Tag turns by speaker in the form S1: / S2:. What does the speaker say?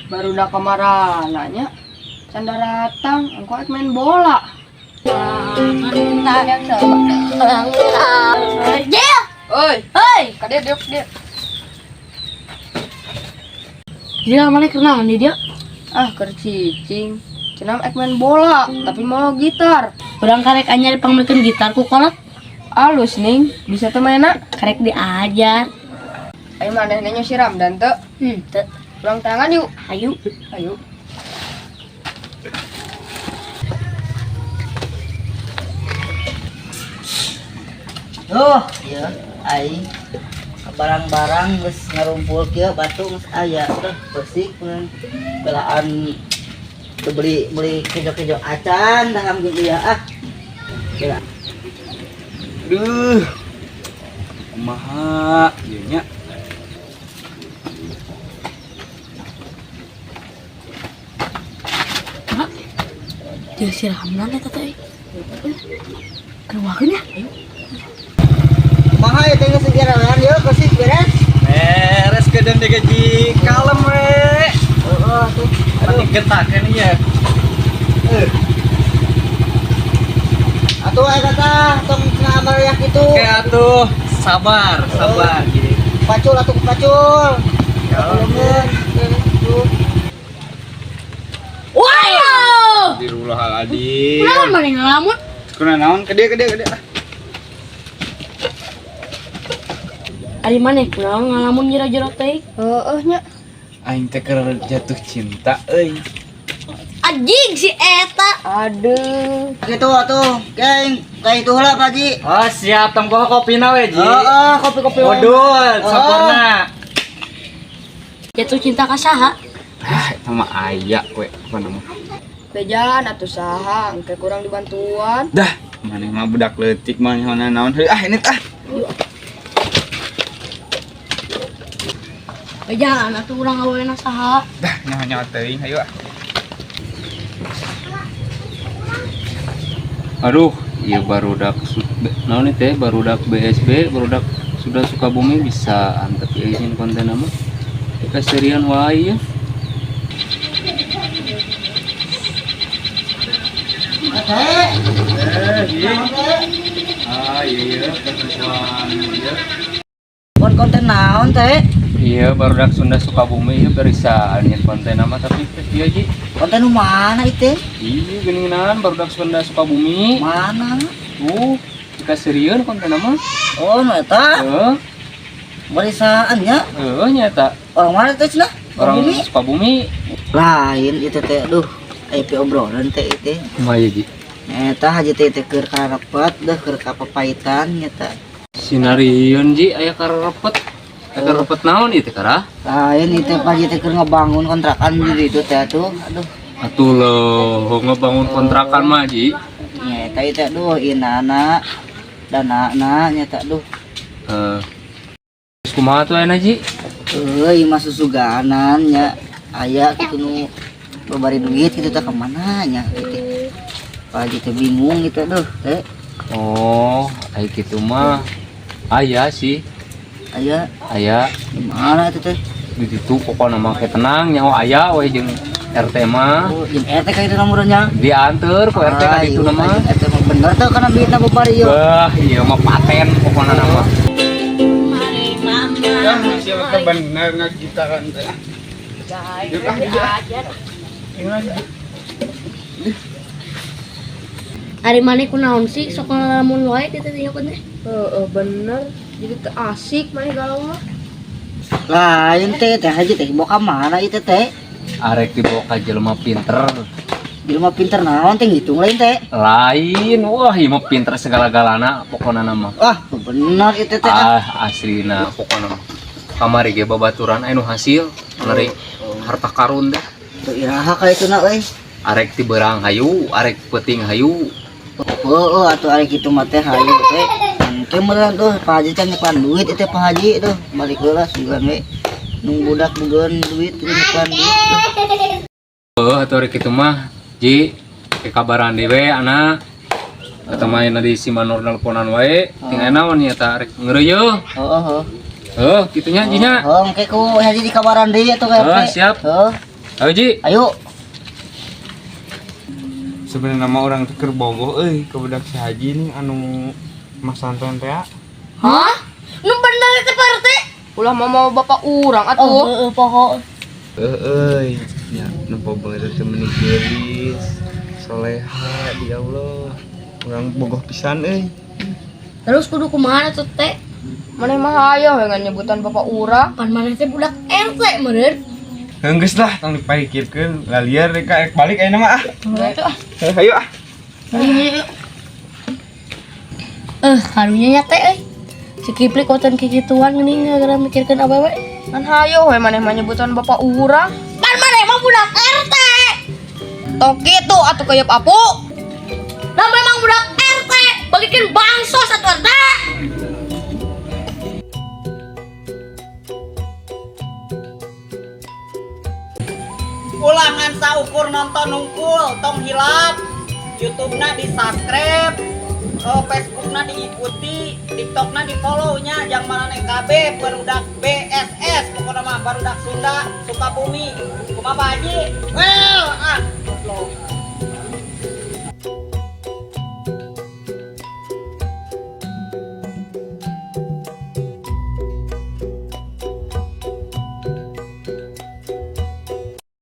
S1: Barudak kamarana nya. Can daratang, engko arek main bola.
S2: Jil!
S1: Oi,
S2: Hei!
S1: kade diuk dia.
S2: Jil, mana kenal nih dia?
S1: Ah, keur cicing. Cenah ek main bola, tapi mau gitar.
S2: Urang karek anyar pangmeulkeun gitar ku kolot.
S1: Alus ning, bisa teu mainna?
S2: Karek diajar.
S1: Ayo maneh nanya si Ramdan teu?
S2: Henteu.
S1: Ulang tangan yuk.
S2: Ayo.
S1: Ayo.
S3: Oh, ya, aing barang-barang geus ngarumpul kieu, batu geus aya teh, bersih pun belaan teu beli beli kejo-kejo acan dah alhamdulillah ah. Kira.
S4: Duh. Kumaha ieu nya?
S2: Mak. Jeung si Ramdan eta teh. Keluarkeun ya. Ayo.
S3: Kumaha ya teh, geus gerawean yeuh, bersih beres?
S4: Beres ke dan digaji kalem we.
S3: Heeh tuh.
S4: Aduh, getakeun ieu. Eh,
S3: Atuh aya kata tong cenah amariak kitu.
S4: Oke atuh, sabar, sabar.
S3: Pacul atuh, pacul.
S4: Ya,
S3: Leungeun. Tuh.
S2: Wow!
S4: Astagfirullahaladzim.
S2: Kunaon maneh ngalamun?
S4: Kuna naon? Ke dia, ke dia, ke dia.
S2: Ari maneh kunaon ngalamun jero-jero teh?
S1: Heeh nya.
S4: Aing teh keur jatuh cinta euy.
S2: Anjing si eta.
S1: Aduh.
S3: Gitu atuh. Geng, kayak itu heula, Pak Haji.
S4: Oh, siap tong poho kopina we, Ji.
S3: Heeh, kopi-kopi.
S4: Waduh, sempurna.
S2: Jatuh cinta ka saha?
S4: Ah, eta mah aya we, apa nama?
S1: Bejaan atuh saha, engke kurang dibantuan.
S4: Dah, maneh mah budak leutik mah nyaho naon. Heuh, ah ini tah.
S2: Bejaan atuh urang awena saha?
S4: Dah, nyaho-nyaho teuing hayu ah.
S5: Aduh, iya barudak naon ieu teh barudak BSB, barudak sudah Sukabumi bisa antep izin konten nama. Kaserian wae ya.
S3: Teh.
S4: Eh, iya. Ah, iya iya, kesesuaian iya.
S3: Buat konten naon teh?
S5: Iya, barudak Sunda Sukabumi ieu berisa nyen konten nama tapi teh ieu ji.
S3: Konten nu mana itu?
S5: Iya, geuningan barudak Sunda Sukabumi.
S3: Mana?
S5: Tuh, kaserian konten nama.
S3: Oh, nu eta
S5: Heeh,
S3: barisaan nya.
S5: heeh nyata.
S3: Orang mana teh cenah?
S5: Orang
S3: Bumi?
S5: Sukabumi.
S3: Lain itu teh, aduh. Aya pi obrolan teh itu.
S5: Kumaha ye, Ji?
S3: Eta haji teh teh keur karepet deh, keur kapapaitan nyata.
S5: Sinarieun ji aya karepet. Aya karepet naon ieu teh karah?
S3: Lain itu Pak Haji teh keur ngebangun kontrakan di ditu teh atuh. Aduh.
S5: Atuh loh, ngebangun kontrakan mah ji.
S3: Nyata itu aduh inana danana nyata aduh.
S5: Eh, terus kumaha tuh ayeuna ji?
S3: Euy mah susuganan nya aya kitu nu babari duit kitu teh kemana nya gitu. Pak Haji teh bingung gitu aduh teh.
S5: Oh, aya kitu mah aya sih,
S3: Aya
S5: aya
S3: di mana itu teh?
S5: Di ditu pokokna mah ke tenang nyaho aya we jeung RT mah.
S3: Oh, jeung RT ka itu nomornya.
S5: Dianteur ku RT ka ditu mah.
S3: RT mah bener tuh karena duitna babari ieu.
S5: Bah, ieu mah paten pokokna nama.
S4: Ya, siapa bener ngagitaran teh. Yuk, ah, gitu, ah.
S2: Ari maneh kunaon sih sok ngalamun wae di teh teh?
S1: Heeh, bener. Jadi teu asik maneh galau mah.
S3: Lain teh teh haji teh bawa ka mana itu teh?
S5: Arek dibawa ka jelema pinter.
S3: Jelema pinter naon teh, ngitung lain teh?
S5: Lain, wah ieu mah pinter segala-galana pokokna nama.
S3: Wah, bener itu teh ah.
S5: Ah, aslina pokokna mah. Kamari ge babaturan anu hasil menarik harta karun deh.
S3: Teu iraha ka itu na euy.
S5: Arek ti beurang hayu, arek peuting hayu.
S3: Oh, atuh ari kitu mah teh hayu teh. Engke meureun tuh Pak Haji can nyepan duit itu Pak Haji tuh. Balik heula sugan we. Nung budak bogoan duit teu nyepan duit tuh.
S5: Oh, atuh arek kitu mah, Ji, ke kabaran deui we anak. Atau main di si Manor nelponan wae, tinggal naon ya ta arek ngeureuyeuh.
S3: Heeh, heeh.
S5: Heuh, kitu nya Ji nya.
S3: Heuh, engke ku Haji di kabaran deui atuh ka
S5: Oh,
S3: RT.
S5: siap.
S3: Heuh,
S5: Ayo Ji.
S3: ayo.
S4: Sebenarnya mah urang teh keur bogoh euy ka budak si Haji nih anu masantren teh.
S2: Hah? Nu bener itu Pak RT?
S1: Ulah mau mau bapak urang
S2: Oh,
S1: atuh.
S2: heeh, poho.
S4: Euy, nya nu bener teh meuni geulis, soleha di Allah. Urang bogoh pisan euy.
S2: Terus kudu kumaha atuh teh?
S1: Maneh mah hayo we ngan nyebutan bapak urang.
S2: Pan maneh teh budak RT meureun.
S4: Geus lah tong dipikirkeun, laliar rek rek balik ayeuna mah ah.
S1: Heuh,
S4: Eh, Ayo ah.
S2: Eh, karunya nya teh euy. Si Kipli koten kikituan geuning gara mikirkeun awewe.
S1: Kan hayo we maneh mah nyebutan bapak urang.
S2: Pan maneh mah budak RT.
S1: Tong kitu atuh keuyeub apu.
S2: Lah memang budak RT, bagikeun bansos atuh RT.
S3: Ulangan saukur nonton nungkul tong hilap YouTube-na di subscribe, Facebook-na diikuti, TikTok-na di follow nya jang maraneh KB barudak BSS pokokna mah barudak Sunda Sukabumi kumaha Pak Haji well ah goblok.